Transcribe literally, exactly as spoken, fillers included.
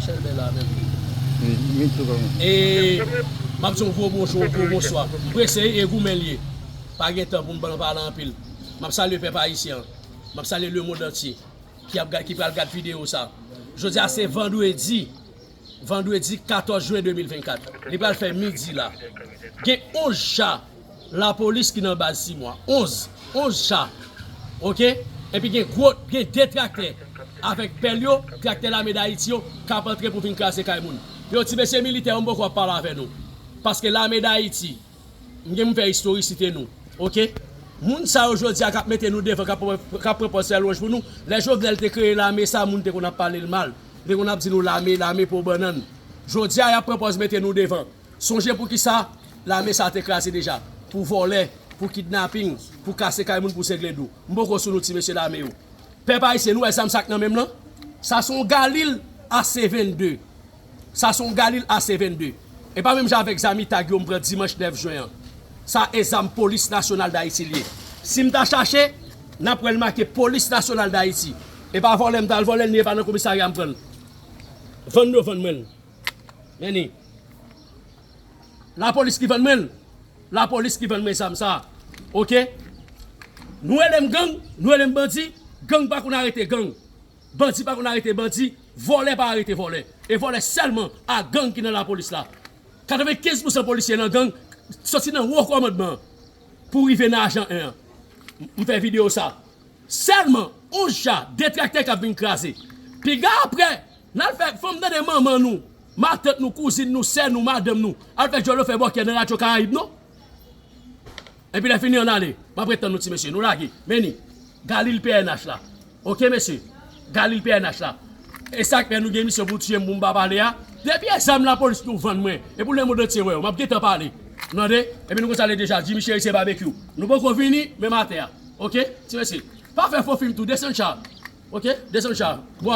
Chèlbè la menm. Wi, wi, tou kòman. E m ap di yon gwo bonjou, yon gwo bonswa. M prese e goumen l ye. Pa gen tan pou m pale anpil. M ap salye pèp ayisyen an. M ap salye lemonn antye ki ap gad, ki pral gad videyo sa. Jodi a se vandredi, vandredi katòz jen de mil vennkat. Li pral fè midi la. Gen onz cha lapolis ki nan baz Simwa. Onz, onz cha. Oke? Epi gen gwo, gen de traktè avèk pèl yo, traktè Lame Dayiti yo, k ap antre pou vin kraze kay moun. Yo, ti mesye militè yo, m poko ap pale avè nou. Paske Lame Dayiti, m gen pou m fè istorisite nou. Oke? Moun sa yo jodi a k ap mete nou devan, k ap, k ap pran pòz fè lwanj pou nou. Lè Jovenel te kreye lame sa, moun te konn ap pale l mal. Li te konn ap di nou lame, lame po bannann. Jodi a, y ap pran pòz mete nou devan. Sonje poukisa lame sa te kraze deja. Pou vòlè, pou kidnaping, pou kase kay moun, pou sengle dou. M poko sou nou ti mesye lame yo. Pèp ayisyen, nou wè zam sa k nan men m lan? Sa se yon Galil A C vennde. Sa se yon Galil A C vennde. E pa menm jan avèk zam Itag yo m pran dimanch nèf jen an. Sa e zam Polis Nasyonal Dayiti l ye. Si m ta chache, n ap wè l make Polis Nasyonal Dayiti. E pa vòlè m t al vòlè l, ni e pa nan komisarya m pran l. Vann yo vann mwen l. Men ni. Lapolis ki vann mwen l. Lapolis ki vann mwen zam sa. Oke? Nou rele m gang, nou rele m bandi. Gang pa konn arete gang. Bandi pa konn arete bandi. Vòlè pa arete vòlè. E vòlè sèlman a gang ki nan lapolis la. Katrevenkenz pousan polisye nan gang, soti nan wo kòmandman an pou rive nan ajan en an. M fè videyo sa. Sèlman, onz cha, de traktè k ap vin kraze. Piga apre, n al fè, fò m tande manman nou, matant nou, kouzin nou, sè nou, madanm nou, al fè djòl yo fè bòkyè nan Radyo Karayib, non? Epi lè fini, ann ale. M ap ret tann nou, ti mesye. Nou lage. Men ni. Galil P N H la. Oke, mesye? Galil P N H la. E sa k fè nou gen misyon pou tiye m pou m pa pale a. Depi e zam lapolis nou vann mwen, e pou lemonn antye wè yo, m ap gentan pale. Nou tande? Epi nou konn sa l ye deja, Jimmy Chérisier Barbecue. Nou poko vini, menm atè a. Oke? Ti mesye. Pa fè fo fim tou, desann cha. Oke? Desann cha. Bon,